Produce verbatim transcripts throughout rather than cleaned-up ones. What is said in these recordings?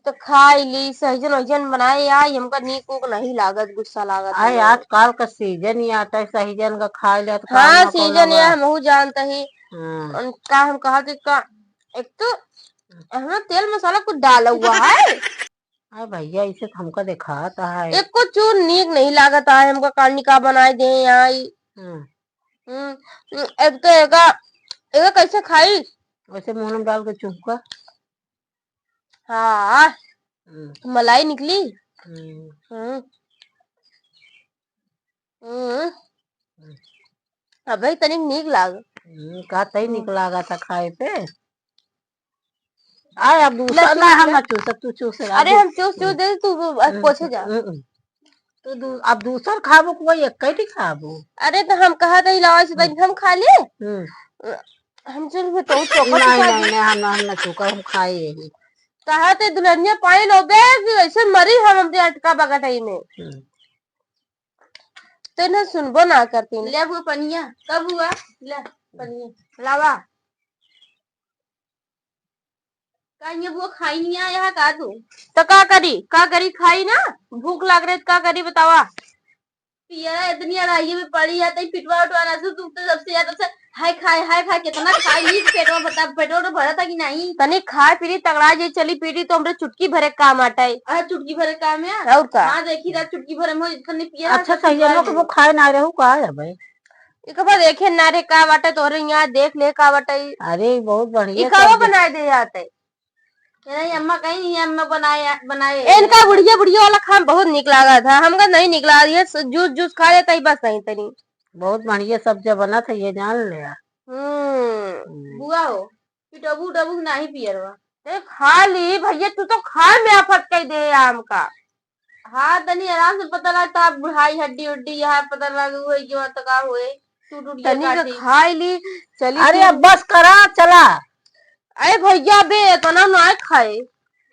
तो खाई ली, सहजन वहजन बनाए आई, हमका नीक उक नहीं लागत, गुस्सा लागत आए, हमें। आजकल का सीजन ही आता है, सहजन का खाए ले तो हाँ, कान में सीजन कौला ये बा। हमहू जानत ही। हाँ। उन-, का हम कहा कि का, एक तो हमें तेल मसाला कुछ डाला हुआ है। अरे भैया, इसे तो हमका देखात है। एको चूर नीक नहीं लागत है, हमका कानी का बनाए दे आई। हम्म। हम्म, एक तो एका, एका कैसे खाई? वैसे मुंह में डाल के चुपका। हाँ, हम्म। मलाई निकली। हम्म। हम्म। हम्म। हम्म। अबे तनिक नीक लाग। हम्म, का तई नीक हम्म। लागा था खाए पे। आए, अब दूसर ना, ना, हम ना। ना चूसब, तू चूस ले, अरे, अब हम चूस, चूस हम्म। दे, तू अब हम्म, पोछे जा। हम्म, हम्म। तू दू-, अब दूसर खाबो कि वही एक ही खाबो? अरे, तो हम कहा था, इलावा से हम्म। तनी हम खा ले। हम्म। हम चल, मैं तो चोकर नहीं, खा नहीं, ले। नहीं, हम, हम ना चोकर, हम खाए यही। कहा थे दुल्हनिया पाई लो बे, कि ऐसे मरी हम अपने अटका बगटई में। हम्म। तो इन्हें सुनबो ना करती। ले बुआ पनिया, कब हुआ? ले पनिया, लावा। का ये बुआ खाई नहीं आया है का तू? तो का करी, का करी, खाई ना, भूख लाग रही, का करी बतावा? पियरा इतनी अढ़ाइये में पड़ी है, तई पिटवा उठवा ना सु, तू तो सबसे ज्यादा से हाय खाए, हाय खाए, कितना खाए, ली पेटवा बता, पेटवा तो भरा था कि नहीं? तनी खाए पीरी तगड़ा जे चली पीरी तो हमरे चुटकी भरे काम आटे। अरे चुटकी भरे काम है? और का? हाँ, देखी रात चुटकी भरे में इतने पियरा अच्छा, सब सही है, पिटवा लोग वो खाए ना रहू का है भाई? एक बार देखे ना रे का बाटे तोरे यहाँ, देख ले का बाटे। अरे बहुत बढ़िया ई कावा सब्जी। बनाए दे जाते। ये नहीं, अम्मा कहीं नहीं, अम्मा बनाए, बनाए। इनका बुढ़िया, बुढ़िया वाला खाना बहुत निक लागा था, हमका नहीं निक लागा। ये स-, जूस, जूस खा लेता ही बस नहीं तनी। बहुत बढ़िया सब्जी बना था, ये जान ले। हम्म। हम्म। बुआ हो, पिटबू उटबू नहीं पियरवा। ए, खा ली भैया, तू तो खाए में आफत कई दे आम का। हाँ, तनी आराम से पता लगता है, बुढ़ाई हड्डी उड्डी यहाँ पता लग हुए, जो तो का हुए, टूट उट गया तनी का काटी। खाई ली, चली अरे तू। अब बस करा, चला। अरे भैया बे, इतना ना खाए।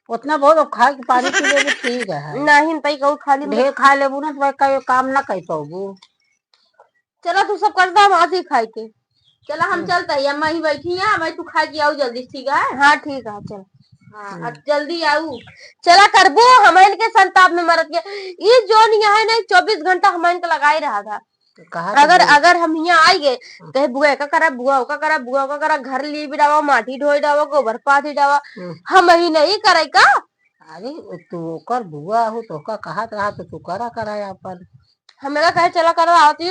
उतना बहुत, अब खा के पानी पी लेबू, ठीक है। नहीं, तई कहू खा ली। ढेर खा लेबू ना, तो भाई कई काम ना कर पाबू। चला, तू सब कर दा, हम आती खाए के। चला, हम हम्म। चलता ही, अम्मा ही बैठी है, भाई तू खा के आओ जल्दी, ठीक है? हाँ, ठीक है, चल। हाँ, हम्म। अब जल्दी आओ। चला करबू, हम इनके संताप में मरत के। ई जोन यहाँ है ना, चउबीस घंटा हम इनके लगाए रहा था। तो कहा तो अगर, बोल। अगर हम यहाँ आई गए, हम्म। कहे, "बुआ, एका करा, बुआ, ओका करा, बुआ, ओका करा, घर ली बिरावा, माटी ढोई डावा, गोबर पाथी डावा।" हम्म। हम ही नहीं करे का? अरे, तू ओकर बुआ हो, तो ओका कहत रहा, तो तू करा, करा अपन। हमरा कहे चला करा आवत ही,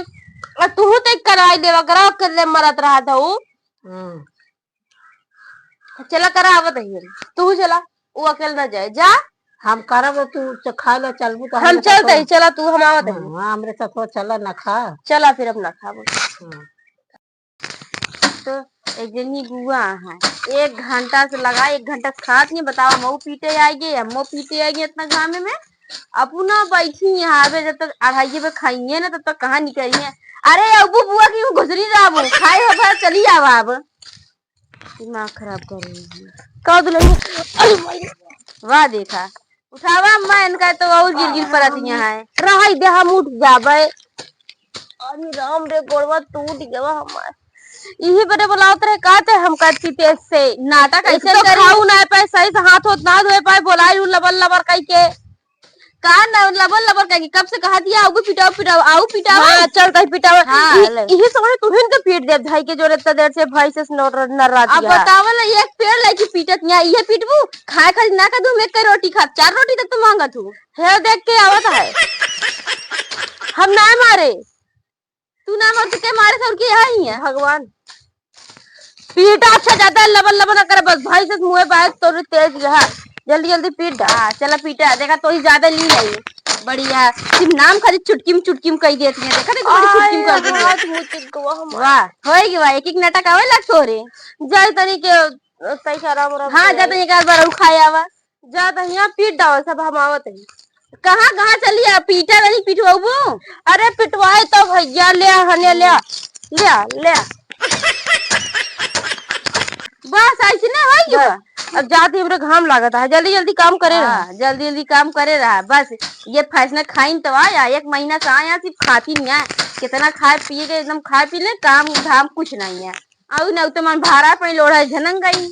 और तू तो कराई देवा, करा कर ले मरत रहा था वो। हम्म। चला करा आवत ही, तू चला, वो अकेले ना जाए, जा। हम करब, तू च-, खा ले, चलबू तो हम हम चलते ससुर ही, चला तू, हम आवत ही। हाँ, हमरे ससुर चला ना खा। चला फिर अब ना खाबो। हाँ। तो एक जनी बुआ है, एक घंटा से लगा, एक घंटा से खात नहीं, बतावा, मऊ पीटे आएगी, अम्मो पीटे आएगी इतना घामे में। अपना बैठी यहाँ पे, जब तक अढ़ाई पे खाइए ना, तब तक कहाँ निकलिए। अरे अबू बुआ की घुसरी जाबू, खाए हो भर चली जावा अब। दिमाग खराब कर रही है। का दुल्हन? अरे भाई। वाह देखा, उठावा अम्मा, इनका तो और गिर गिर पड़त यहाँ है। रहाई दे, हम उठ जाबे। अरे राम रे, गोड़वा टूट गवा हमार। इही बरे बोलावत रहे, का ते हम करती तेज से। नाटक एक ऐसे तो करी। खाऊ ना पाए, सही से हाथ होत ना धोए पाए, बोलाई उ लबर लबर कई के। का न-, लबर लबर कई के, कब से कहा दिया, आऊ पिटाओ, पिटाओ, आऊ पिटाओ। हाँ, चल तही पिटाओ। हाँ, इ-, ले। इही समय तुहिन के पीट देब, धाई के जोरे इतना देर से भाई से नर-, नर्रा अब दिया। बतावल एक पेड़ लेके पीटत नहीं, ये पीटबू, खाए खातिर ना का दूँ, हम एक रोटी खाब, चार रोटी तक तो मांगत हूँ। हे देख के आवत है। हम ना मारे। तू ना मार, तू के मारे से और के यहाँ ही है? भगवान। पीटा अच्छा ज्यादा लबन लबन ना करे, बस भाई से मुँहे बाहर तोरे तेज यहाँ। जल्दी जल्दी पीट डाल। हाँ, चला पीटा, देखा तो ही ज्यादा ली नहीं। बढ़िया, सिर्फ नाम खाली चुटकी में, चुटकी में कही देती है, देखा तो बड़ी चुटकी में कर दी है। हाथ मुँह चिपकवा हमार। वाह, होई गवा, एक एक नाटक आवे ला तोरे। जाए तनी के, तई से आराम आराम हाँ, से जाए। तनी एक आध बार और खाए आवा। जा त हियाँ पीट डावा, सब हम आवत हई। कहाँ, कहाँ चली आ? पीटा नहीं पिटवाबू? अरे पिटवाए तो भैया, ले आ, हने ले आ, ले आ, ले आ। बस ऐसे नहीं होई बस। अब जाती, हमरे घाम लागत है, जल्दी जल्दी काम करे रहा। हाँ, जल्दी जल्दी काम करे रहा। बस ये फैसला खाइन तो आया, एक महीना से आया, सिर्फ खाती नहीं है। कितना खाए पिए के, एकदम खाए पी ले, काम धाम कुछ नहीं है। अउ न तो मन भारा पे लोढ़ा झनक गई।